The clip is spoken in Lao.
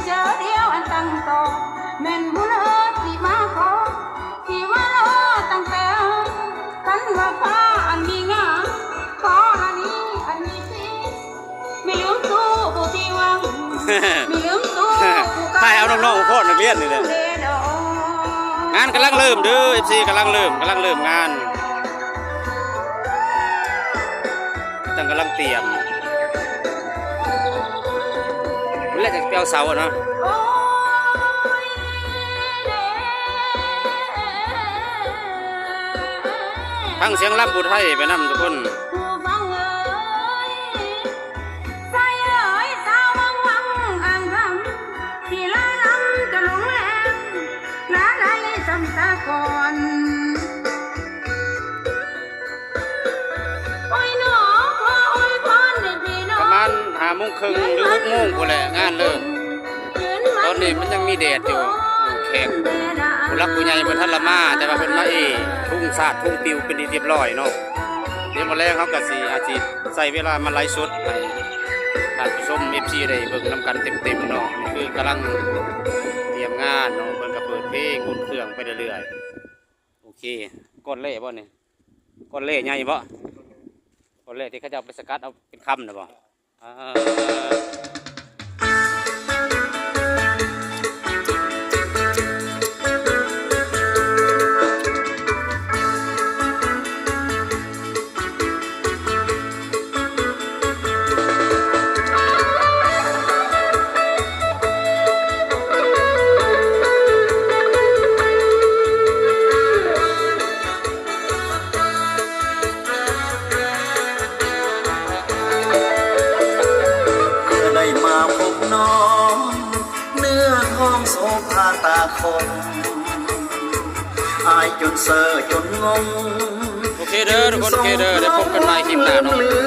ເຈີດຽວອັນຕັ້ງຕໍ່ ແມ່ນບຸນເອີດທີ່ມາຂໍ ທີ່ວ່າລໍຕັ້ງແຕ່ ຄັນວ່າຟ້າອັນມີງາມ ກໍລະນີອັນມີຈິງ ມີລືມສູ້ຜູ້ທີ່ຫວັງ ມີລືມສູ້ຜູ້ ຖ່າຍເອົານ້ອງໆ ພວກນັກຮຽນນີ້ແຫຼະ ງານກຳລັງເລີ່ມເດີ ເອັຟຊີ ກຳລັງເລີ່ມ ກຳລັງເລີ່ມງານ ຈັ່ງກຳລັງຕຽມ ແລ້ວຈະໄປເອົາເສົາເນາະ ຟັງສຽງລຳຜູ້ໄທໄປນຳທຸກຄົນ. ປະມານຫ້າໂມງເຄິ່ງ ຫຼື ຫົກໂມງພຸ້ນແຫຼະ ງານເລີ່ມ. ຕອນນີ້ມັນຍັງມີແດດຢູ່ ແຂກຜູ້ຫຼັກຜູ້ໃຫຍ່ບໍ່ທັນລະມາ ແຕ່ວ່າເພິ່ນມາເອທຸງຊາດທຸງປິວເປັນທີ່ຮຽບຮ້ອຍເນາະ. ດຽວມື້ແລງເຮົາກະຊິ ອາດຊິໃຊ້ເວລາມາໄລຟ໌ສົດໃຫ້ທ່ານຜູ້ຊົມ ເອັຟຊີ ໄດ້ເບິ່ງນຳກັນເຕັມໆເນາະ. ນີ້ຄືກຳລັງຕຽມງານເນາະ ເພິ່ນກະເປີດເພງອຸ່ນເຄື່ອງໄປເລື້ອຍໆ. ໂອເຄ ກ້ອນແຮ່ບໍ່ນີ້? ກ້ອນແຮ່ໃຫຍ່ບໍ່? ກ້ອນແຮ່ທີ່ເຂົາເຈົ້າໄປສະກັດເອົາເປັນຄຳນະບໍ່? ອ່າ ເມື່ອໄດ້ມາພົບນ້ອງ ເນື້ອທອງໂສພາຕາຄົມ ອາຍຈົນເຊີຈົນງົງ. ໂອເຄເດີທຸກຄົນ ໂອເຄເດີ ໄດ້ພົບກັນໃໝ່ຄລິບໜ້າເນາະ.